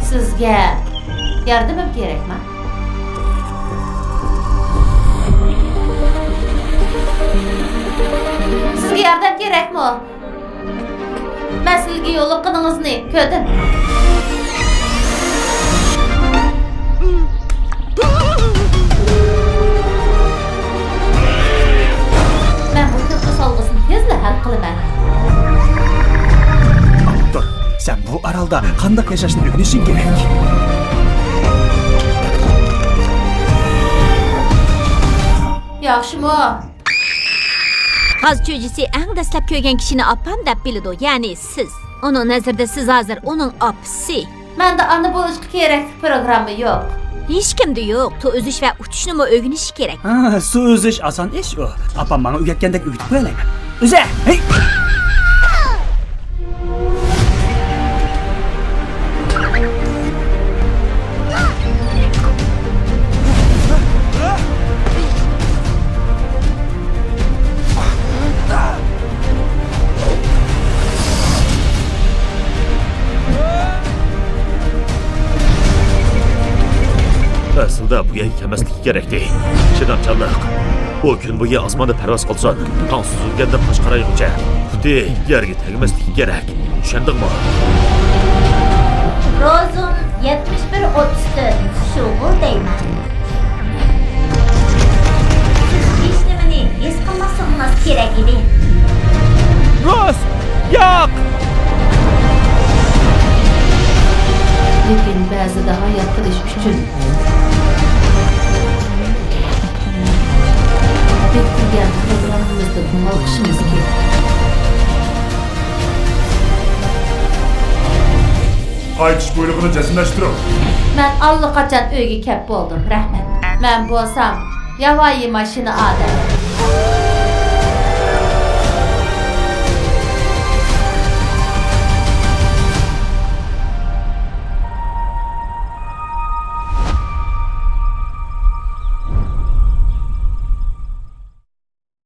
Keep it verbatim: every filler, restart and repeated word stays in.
سىزگە ياردىمىم كېرەكمۇ؟ سىزگە ياردەم كېرەكمۇ؟ مەن سىزگە يولۇققىنىڭىزنى كۆردۈم. مەن بۇ كۆپۈر سالغۇسىنى تېزلا ھەل قىلىمەن. ئاپتور، سەن بۇ ئارالدا قانداق ياشاشنى ئۆگىنىشىڭ كېرەك. ياخشىمۇ؟ غاز چۆجىسى ئەڭ دەسلەپ كۆرگەن كىشىنى ئاپام دەپ بىلىدۇ، يەنى سىز. ئۇنىڭ نەزىرىدە سىز ھازىر ئۇنىڭ ئاپىسى. مەندە ئانا بولۇشقا كېرەكلىك پروگرامما يوق. ھېچكىمدە يوق. تۇ ئۈزۈش ۋە ئۇچۇشنىمۇ ئۆگىنىشى كېرەك. ھا، سۇ ئۈزۈش ئاسان ئىش ئۇ. ئاپام ماڭا ئۆگەتكەندەك ئۆگىتىپ قويالايمەن. ئۈزە! ھەي! ئەسلىدە بۇ يەرگە كەلمەسلىكى كېرەكتى. چىدامچانلىق. ئۇ كۈن بويى ئاسماندا پەرۋاز قىلسۇن، تاڭ سۈزۈلگەندىن قاش قارايغۇچە خۇددى يەرگە تەگمەسلىكى كېرەك. چۈشەندىڭمۇ؟ روزۇم يەتمىش بىر ئوتتۇز تۆت، شۇغۇ دەيمەن. سىز ھېچنېمىنى ھېس قىلماسلىقىڭىز كېرەك ئىدى. روز! ياق! لېكىن بەزىدە ھايات قېلىش ئۈچۈن بېكىتىلگەن پروگراممىمىزدىن ھالقىشىمىز كېرەك. قايتىش بۇيرۇقىنى جەزملەشتۈرۈڭ. مەن ئاللىقاچان ئۆيگە كەپ بولدۇم، رەھمەت. مەن بولسام ياۋايى ماشىنا ئادەم.